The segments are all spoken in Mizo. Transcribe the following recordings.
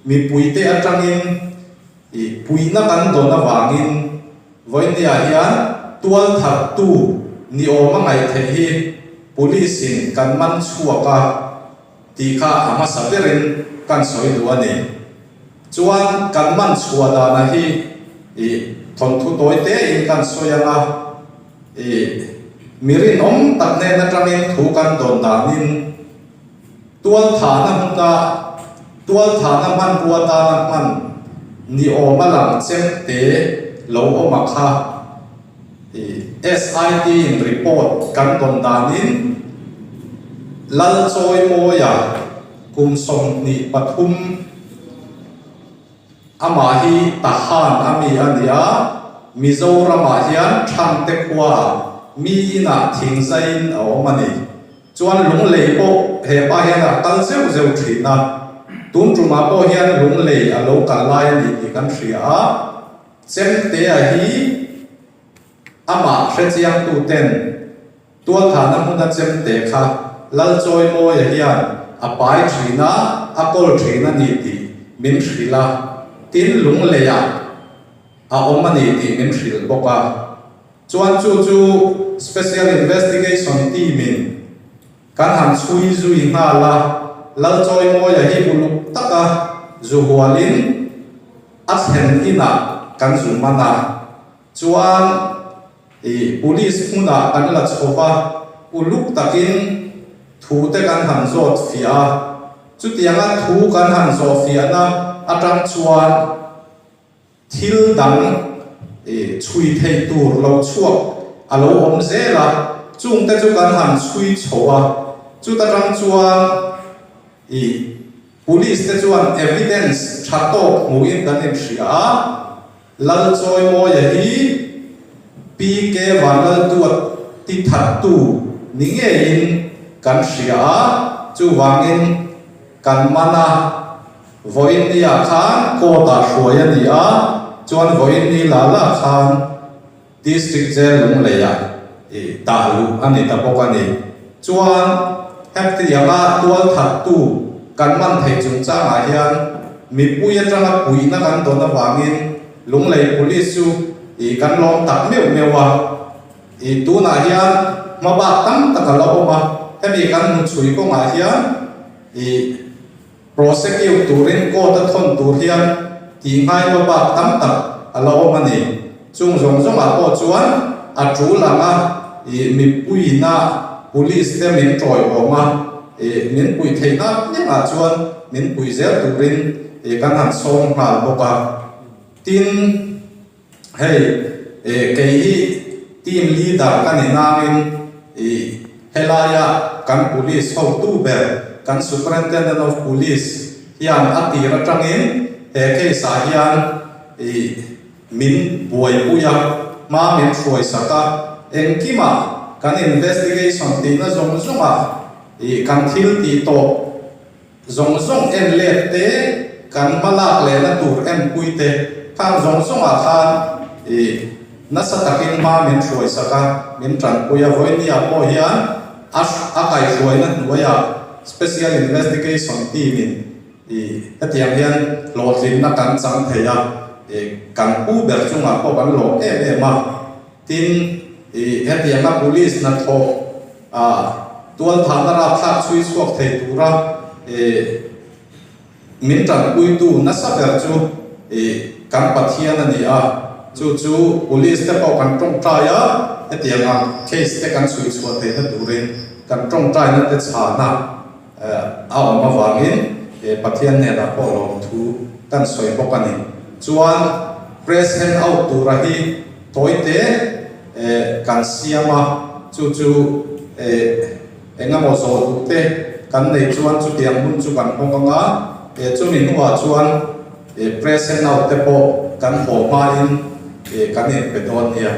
Mipuite atangin ih puihna kan dawn avangin vawinia hian tualthattu ni awm a ngaih theih hi Police in kan man chhuak a tih kha a hmasa berin kan sawi duh a ni. Chuan kan man chhuah dana hi ih thawnthu tawi tein kan sawi ang a, ih mi rinawm tak hnen atangin thu kan dawn danin tualthahna hmuna tualthahna hmanrua tana hman ni awm a lang chemte lo awm a kha. SIT in report kan dawn danin Lalchawimawia kum 23 amah hi Tahan a mi a ni a, Mizoramah hian Thangte khuaah mi inah thingzaiin a awm a ni. Chuan Lunglei pawh he pa hian a kal zeuh zeuh thin a, tun tumah pawh hian Lunglei a lo kal lai a ni tih kan hria a. Chemtea hi amah hrechiangtuten tualthahna hmuna chemte kha Lalchawimawia hian a pai thin a, a kawl thin a ni tih min hrilh a, tin lungleiah a awm a ni tih min hrilh bawk a. Chuan chu chu Special Investigation Team-in Kan han chhui zui nghal a, Lalchawimawia hi uluk taka zu hualin a thlen inah kan zu man a, chuan ih police hmunah kan la chho va, uluk takin thu te kan han zawt fiah a, chutianga thu kan han zawh fiahna atang chuan, Thil dang chhui theih tur lo chhuak a lo awm zel a, chungte chu kan han chhui chho a, chuta tang chuan ih Police te chuan evidence tha tawk hmuhin kan inhria a, Lalchawimawia hi PK Vanlalduat ti thattu ni ngeiin kan hria a, chuvangin kan man a. Vawiin ni ah khan court ah hruai a ni a, chuan vawiin ni la la khan District Jail Lunglei ah ih dah luh a ni ta bawk a ni. Chuan hetianga tualthattu kan man theih chungchang ah hian mipui atanga puihna kan dawn avangin Lunglei Police chu ih kan lawm tak meuh meuh a. Ih tunah hian hmabak tam tak a la awm a, hemi kan hmuchhui kawngah hian ih. Prosecute turin court a thawn tur hian tih ngaihma bak tam tak a la awm a ni. Chung zawng zawngah pawh chuan a tul anga ih mipuiina police te min tawiawm a, ih min puih theihna piangah chuan min puih zel turin ih kan han sawm nghal bawk a. Tin. Hei, eh, kei hi team leader ka ni nangin ih helaia kan police hotu ber, kan Superintendent of Police hian a tir atangin he case ah hian ih min buaipui a, hma min hruaisak a, engkimah kan investigation tihna zawng zawngah ih kan thil tih tawh Zawng zawng en let te, kan hma lak lehna tur enpui te, khang zawng zawngah khan i nasa takin hma min hruaisak a, min tanpui a. Vawinia pawh hian a a kaihhruaina hnuaiah Special Investigation Team in i hetiang hian hlawhtlinna kan chang thei a, i kan pu ber chungah pawh kan lawm em em a. Tin, i hetianga police hnathawh a tualthahna rapthlak chhui chhuak thei tura i min tanpuitu nasa ber chu i kan Pathian a ni a, chu chu police te pawh kan tawngtai a, hetianga case te kan chhui chhuah theihna turin kan tawngtaina te chhana a awm avangin Pathian hnenah pawh lawmthu kan sawi bawk a ni. Chuan press hand out tura hi tawite kan siam a, chu chu eng emaw zawh duh te kan nei chuan chutiang hun chu kan hawng ang a, chumi hnuah chuan press hand out te pawh kan haw hmain kan inpe dawn nia.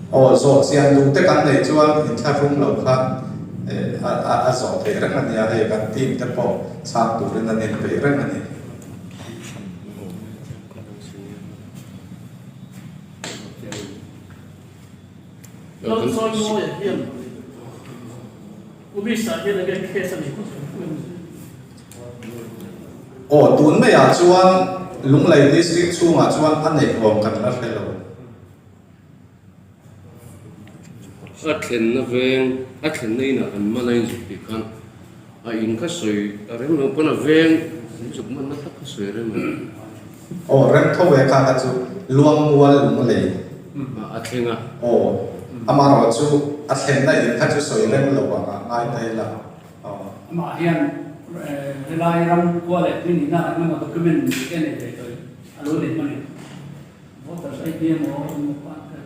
Aw zawh chian duh te kan neih chuan inthlahrung lo kha a zawh theih reng a nia, hei kan team te pawh chhang turin an inpeih reng a ni. Lalchawimawia hian Police ah hian enge case a nei phawt thei em ni? Aw, tun maiah chuan Lunglei District chhungah chuan a neih awm kan la hre lo. A thlenna veng, a thlenna inah an man a inzuk tih khan a in kha sawi a rem lo pawn a veng inzuk manna tak kha sawi a rem lo. Aw, rem tho ve kha kha chu Luangmual Lunglei. A thleng a. Aw, amaherawh chu a thlenna in kha chu sawi rem lo ang a ngai ta ila. Aw. Amah hian helai ram khua leh tui nihna engemaw document te nei ve tawh in a lo nei hman em?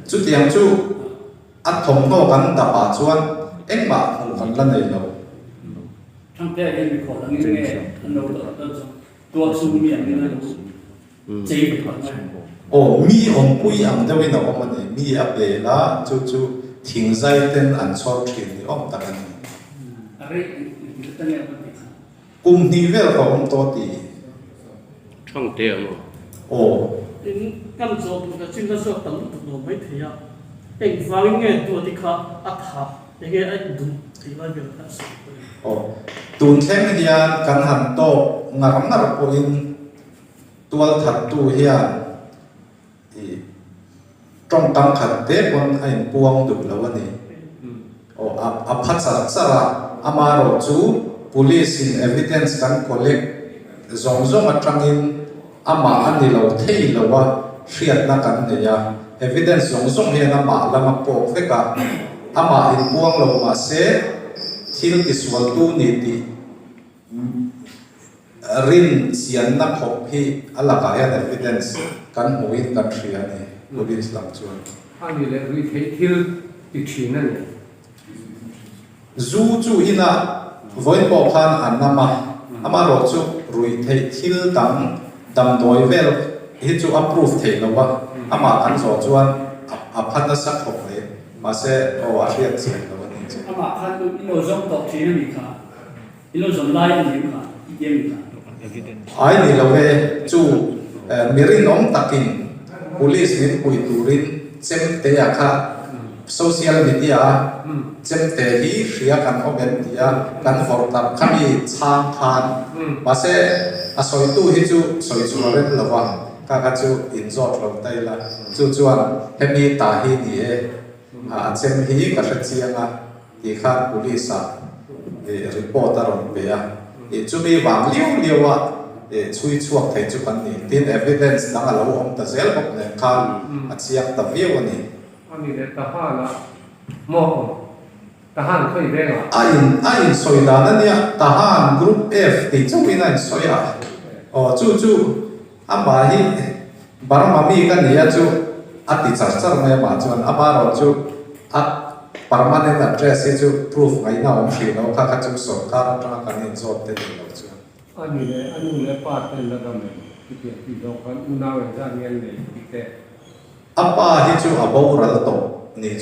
Chutiang chu a thawmhnaw kan dapah chuan engmah hmuh kan la nei lo. Aw, mi awmpui ang deuhin a awm a ni. Mi a bel a, chu chu thingzai ten an chhawr thin ni awm tak a ni. Kum hnih vel ka awm tawh tih. Thangte a maw? Aw. In kan zawh duh na chin na zawk tam lutuk lo mai thei a, engvangin nge duati kha a thah, enge a duh tih lai vel kha a sawi pawh a ni. Aw. Tun thleng hian kan han tawk ngar ngar pawhin tualthattu hian ih tawngkam khat te pawn a inpuang duh lo a ni. Aw a a pha char char a, amaherawh chu police in evidence kan collect zawng zawng atangin amah a ni lo thei lo a hriatna kan nei a, evidence zawng zawng hian amah lam a pawk vek a, amah inpuang lo mahse thil tisualtu ni tih Rin chianna khawp hi a lakah hian evidence kan hmuhin kan hria a ni, police lam chuan. A ni leh rui theih thil ti thin a ni. Zu chu inah vawiin pawh khan a nam a, amaherawh chu rui theih thil dang damdawi vel hi chu a proof theih lo a, amah kan zawh chuan a pha nasa khawp mai, mahse aw a hriat chian lo a ni chu. Amah khan i lo zawng tawh thin a nih kha. I lo zawm lai a ni em kha? I ti a ni kha? Ai ni lo e, chu mi rinawm takin police min pui turin chemtea kha social media a chemte hi hria kan awm em tia kan vawrh tak kha mi chhang khan mahse a sawitu hi chu sawi chhuah rem lo a, kha kha chu inzawt lo ta ila chu chuan hemi ta hi ni e a chem hi ka hre chiang a. Ti khan police ah report a rawn pe a, chumi vang liau liau a chhui chhuak thei chu kan ni. Tin, evidence dang a lo awm ta zel bawk nen khan a chiang ta viau a ni. A ni leh Tahan ah maw awm? Tahan khawi veng ah? A in a insawi dan a nia, Tahan Group F tih chauhin a insawi a. Aw chu chu amah hi Burma mi ka nia chu a ti char char mai amah chuan amaherawh chu a permanent address hi chu proof ngaihna awm hrih lo kha kha chu sorkar atanga kan inzawt te ni lo chuan. A ni leh a nu leh pa ten la dam em chutiang tih zawng khan unau engzat nge an nei tih te. A pa hi chu a boral tawh ni chu.